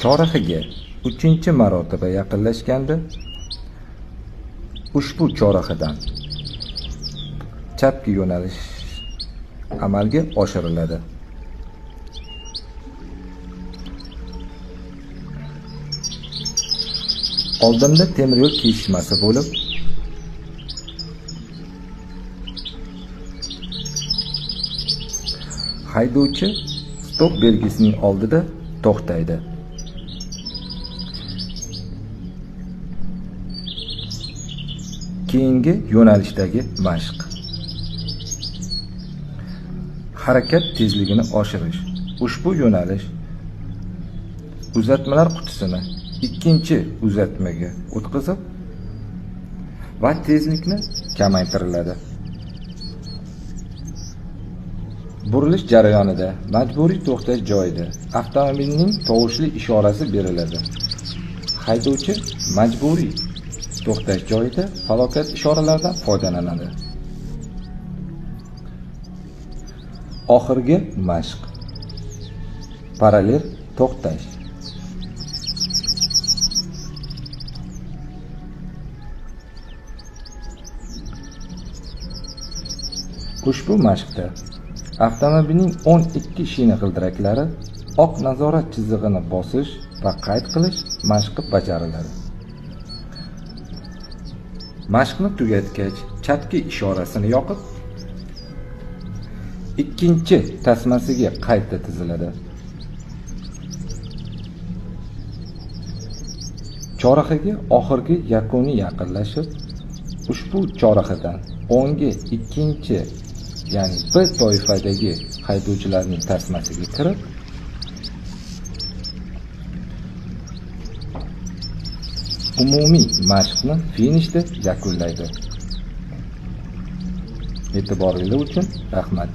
Chorrahaga 3-marotaba yaqinlashganda ushbu chorrahadan chapga yo'nalish amalga oshiriladi. Oldinda temir yo'l kesishmasi bo'lib, haydovchi stop belgisining oldida to'xtaydi. Keyingi yo'nalishdagi mashq. Harakat tezligini oshirish. Ushbu yo'nalish uzatmalar qutisini ikkinchi uzatmaga o'tkazib va tezlikni kamaytiriladi. Burilish jarayonida majburiy to'xtash joyida avtomobilning tovushli ishorasi beriladi. Haydovchi majburiy to'xtash joyida falokat ishoralaridan foydalanadi. Oxirgi mashq. Parallel to'xtash. Ushbu mashqda avtomobilning 12 shina g'ildiraklari oq nazorat chizig'ini bosish va qayd qilish mashqi bajariladi. Mashqni tugatgach, chapki ishorasini yoqib, ikkinchi tasmasiga qayta tiziladi. Chorrahaga oxirgi yakuniy yaqinlashib, ushbu chorrahadan o'ngga ikkinchi, ya'ni B toifadagi haydovchilarning tasmasiga kirib, umumiy mashqni finishda yakunlaydi. E'tiboringiz uchun rahmat.